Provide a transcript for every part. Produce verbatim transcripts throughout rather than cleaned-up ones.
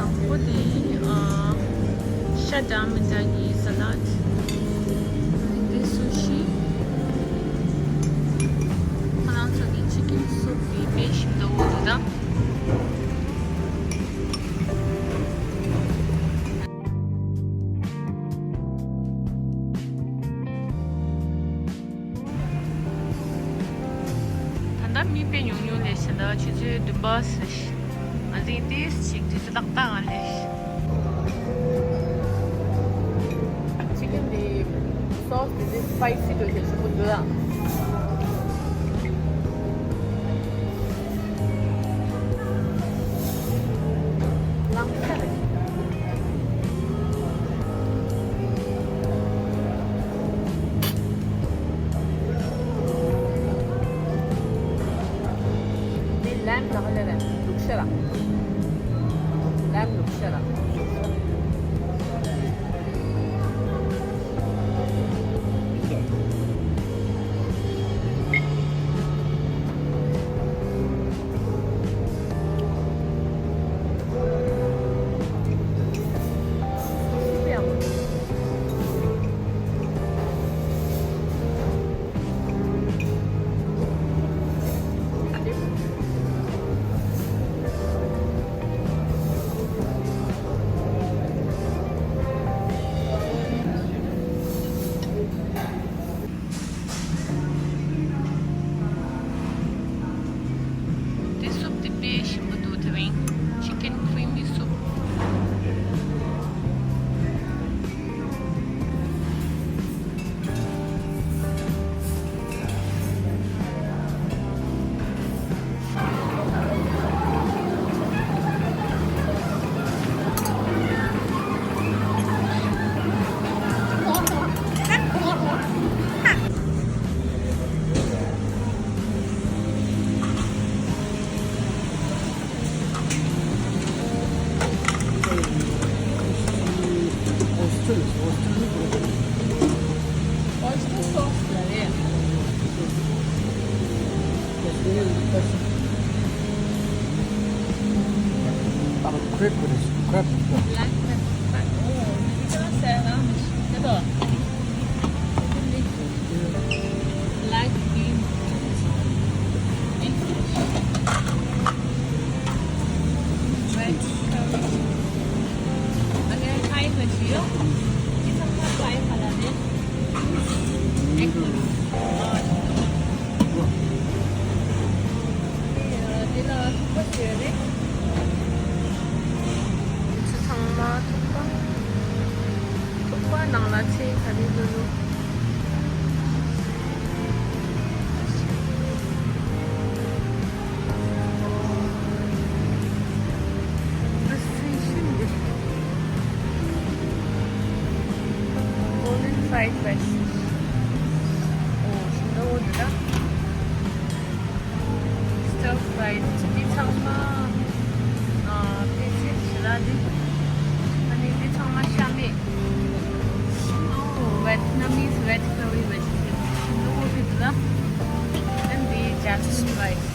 དང་པོ་དེ་ཨ། ཤ་འདྲ་མི་འདྲ་གི་ས་ལད། དེ་སུ་ཤི། ཁོ་རང་ཚོ་གི་ཆི་ཀིན་སུབ་དེ་དཔེ་ཞིམ་པོ་འདུག་ད། ད་ལྟ་མི་དཔེ་ཉུང་ཉུང་ལས་ཤི་ད་ཆུ་ཚོད་བདུན་པ་ཟིན། ང་ཚོས་ཏོག་ཙམ་ཅིག་དུས་ཚོད་ཏག་ཏག་ང་ལས། ཆི་ཀིན་དེ་སོ་སི་དེ་དེ་སི་པའི་སི་འདྲ་ཞིག་ཞིམ་པོ་འདུག་ཨ། ལམ་ས་རེད། འདི་ལམ་ལ་ཧ་ལས་ར་ལུག་ཤ་ར། ལམ་ལུག་ཤ་ར། དེ་སུབ་དེ་དཔེ་ཞིམ་པོ་འདུག་དེ་རིང་ཆི་ཀིན་ཁི་རི་མི་སུབ། Oyster sauce ལ་རེད། Crab རེད། Crab. Black pepper crab. Oh, you don't say that. Black bean. Red curry. And then Thai version. This one not Thai halal. Egg noodles. འདི་ལ་ཐུག་པ་བཟོས་རེད། ཚོ་ཚང་མ་ཐུག་པ། ཐུག་པ་ནང་ལ་ཚལ་ག་རེ་བླུགས་འདུག Precision འདི། Golden fried rice. ཨོ། ཞིམ་པོ་འདུག་ད། Stir fried འདི་ཚང་མ། ཨ། ཕལ་ཆེར་ཞི་ལ་འདི། ཨ་ནི་འདི་ཚང་མ་ཤ་མེད། ཨོ། Vietnamese red curry vegetable. ཞིམ་པོ་འདུག་ད། Then འདི་jasmine rice.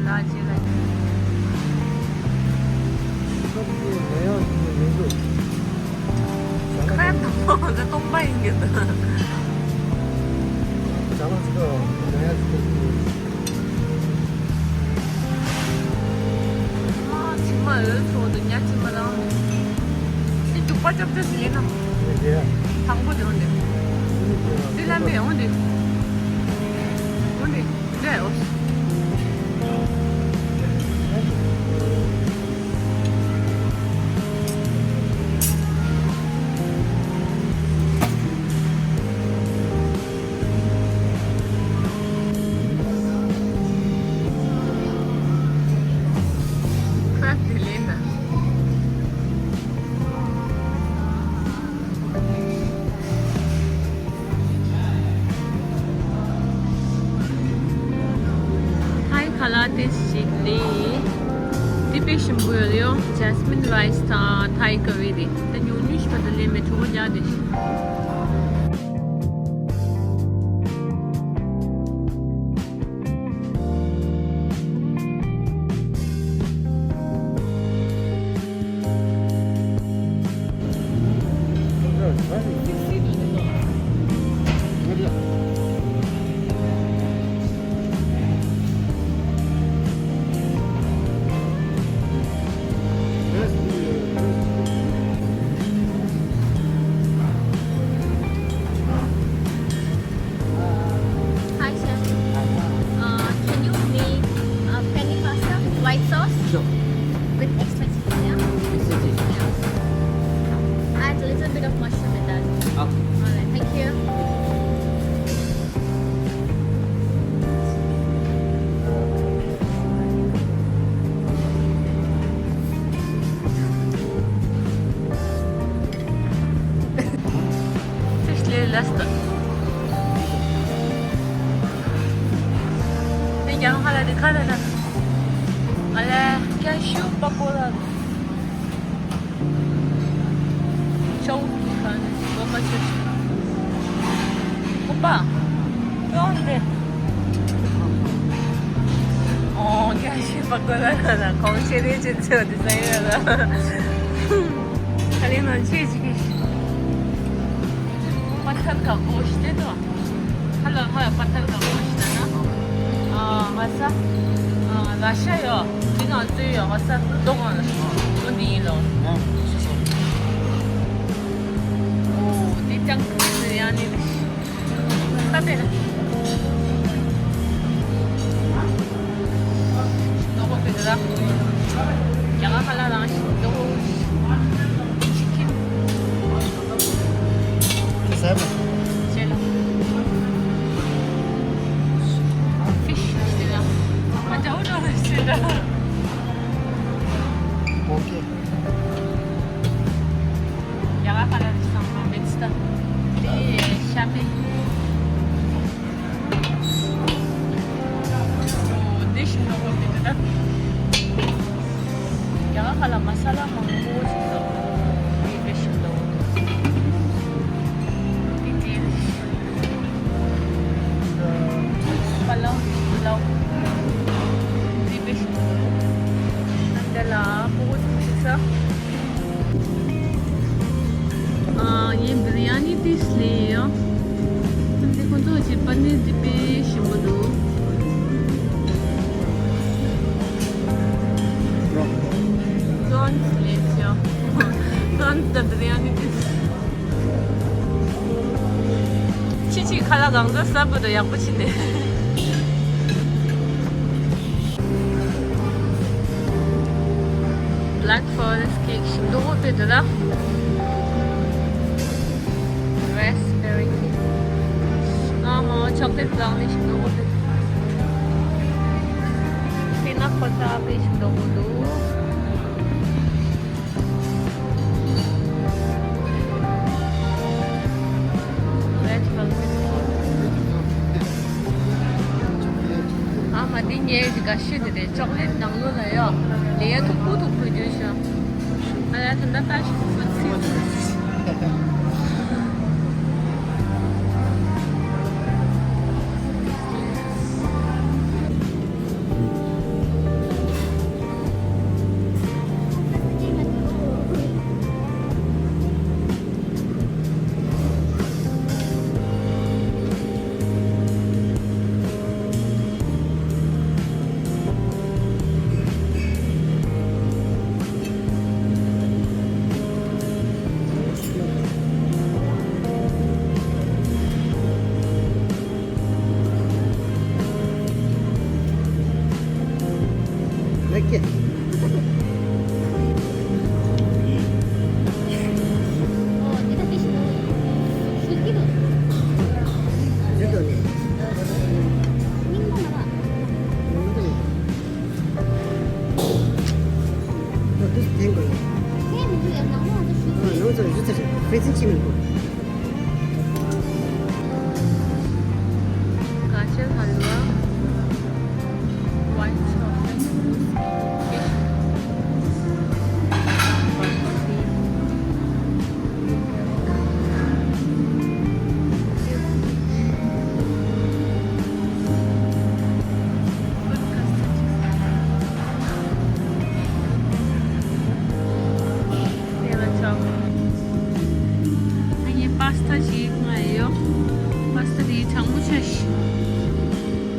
ད་ཅི་ལ། ཁ་དང་པོ་འདི་སྟོང་པ་ཡིན་གྱི་འདུག་ཨ། ཕྱི་མ་འོད་ཚོ་འདི་ཉ་ཕྱི་མ་རང་འདི་རྒྱུག་པ་ཅབ་ཅབ་ཟིན་ན། དང་པོ་འདི་འོང་འདི། འདི་ལ་མེད་འོང་འདི། འོང་འདི། འདི་འོང་། ཐའི་ཁ་ལག་དེ་ཞིག་ལས། དེ་དཔེ་ཞིམ་པོ་ཡོད་ཡོ། ཇེ་སི་མིན་རའི་སི་དང་ཐའི་ཀ་རི་རེད། ད་ཉུང་ཉུང་ཞིག་པ་དེ་ལས་མེད། གྲོད་ཁོག་རྒྱགས་བསྡད་ཤག Hi, chef. Uh, can you make a penne pasta, white sauce? Sure. With extra cheese, yeah? Extra cheese. Yeah. Add a little bit of mushroom in that. Okay. All right, thank you. Fish lay last. They can't hold it, cut it. Ale, cashew pakora. Chow, cut it. What much is it? Opa, don't. Oh, cashew pakora. Kong chere chin so design. Ale, no, cheese. Pathar ka gosht hai to. Hala, ha, pathar ka gosht hai na? Ah, masa. Ah, rasha yo. Dina tsu yo, masa. Dogon. Undi lo. Oh, di tang yani. Tabe. Noko pedra. Yaga kala rang shi. Noko chicken. Same. Chelo. Fish. Sila. Aja udah sila. Okay. Yaga kala rang shi. Next. Di shame. འོ་འདི་ཞིམ་པོ་འདུག་ད། རྒྱ་གར་ཁ་ལ་མ་ས་ལ་མང་པོ་ཞིག་འདུག་འདི་དཔེ་ཞིམ་པོ་འདུག་འདི་འདི་པ་ལའུ་པ་ལའུ། འདི་དཔེ་ཞིམ་པོ་འདུག་འདི་ལ་སྤུ་གུ་ཚོ་ཞིག་ས། ཨ། ཡིན་པ་རེད། ཡང་ནི་ཏིས་ལེ་ཡོ། འདི་ཁོང་ཚོ་ཕྱིར་པ་ནི་འདི་དཔེ་ཞིམ་པོ་འདུག Prawns ལེ་ཡོ། Prawns དང་འདི་ཡང་ནི་ཏིས། ཕྱི་ཕྱི་ཁ་ལག་གང་འདྲ་ཟ་བོ་དང་ཡག་པོ་བྱས་ནས། Black forest cake ཞིམ་མདོག་པོ་དཔེ་འདུག་ལ། Raspberry cake ཨ་མ་chocolate brownie ཞིམ་མདོག་པོ་དཔེ་འདུག Panna cotta དཔེ་ཞིམ་མདོག་པོ་འདུག Red velvet cake ཨ་མ་འདི་ཉལ་གི་དགའ་ཤོས་དེ་རེད། ཅོག་ལེ་ཊི་ནང་ལོགས་ལ་ཡོད། ལེ་ཡ་མཐུག་པོ་མཐུག་པོ་བརྗོད་ཤག་ཨ་ལ་ད་ལྟ་ལྟ་ཞིག་ཚིག་ཚིག फ्रिज ची मिल को। गाजर हलवा, white chocolate mousse cake, barfi. ངས་པཱ་སི་ཏཱ་ཞིག་མངགས་ཡོད། པཱ་སི་ཏཱ་འདི་གྲང་མོ་ཆགས་ཤག་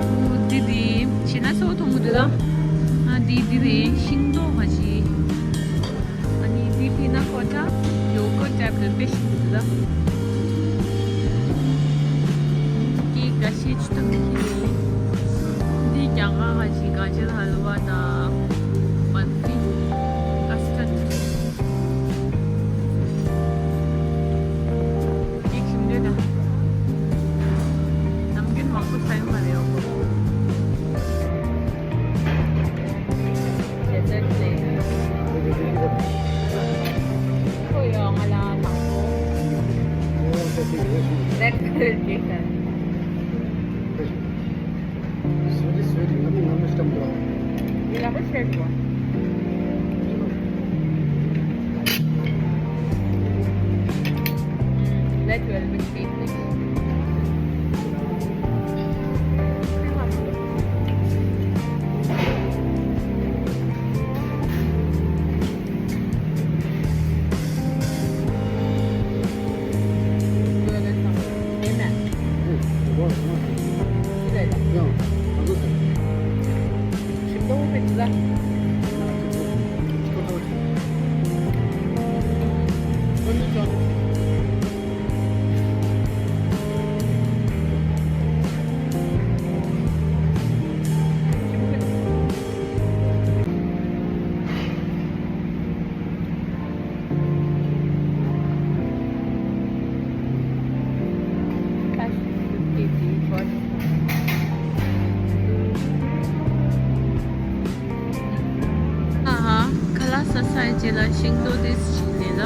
འོ་འདི་འདི་བྱས་ན་གསོལ་བ་མཐོང་གི་འདུག་ད། ཨ་འདི་འདི་རེད། ཤིང་ཏོག་ག་ཅིག་ཨ་ནི་འདི་ཕྱིན་ན་ཀོ་ཅ་ཡོ་གུར་ཊའིབ་ལ་དཔེ་ཞིམ་འདུག་ད། ཀེག་འགའ་ཤས་ཅིག་ཏུ་མི་ཁྱེར་ཡིན། འདི་རྒྱ་གར་ག་ཅིག་ག་ཅི་ཧལ་ཝ་དང་བར་ཕི། ཀ་སི་ཊརཌ། ཀེག་ཞིམ་འདུག་ད། ནམ་རྒྱུན་མང་པོ་ཟ་ཡོང་མ་རེད་འོ། ཁོ་ཡོང་ང་ལ་དང་པོ། རེད་ཁོ་ཡོད་ཀྱི་ས། སུ་རི་སུ་རི་ང་མི་ང་མི་སྟམ་པོ། ཡག་པོ་བྱས་འདུག Red velvet cake. ཨ་ཧ། ཁ་ལག་ཟ་ཚར་རྗེས་ལ་ཤིང་ཏོག་དེ་ཞིག་ལེན་ལ།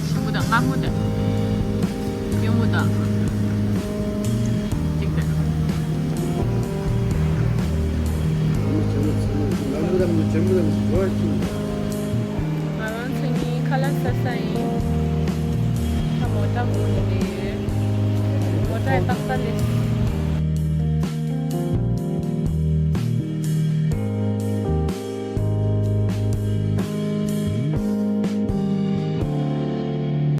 ཞིམ་པོ་དང་མངར་མོ་དང་། སྐྱོ་མོ་དང་། གཅིག་དང་། ང་རང་ཚོ་གཉིས་ཁ་ལག་ཟ་ས་ཡིན། ད་མོ་ཊ་སྒུག་ནས་རེད། མོ་ཊ་ཡི་ཏག་ཏག་ལས།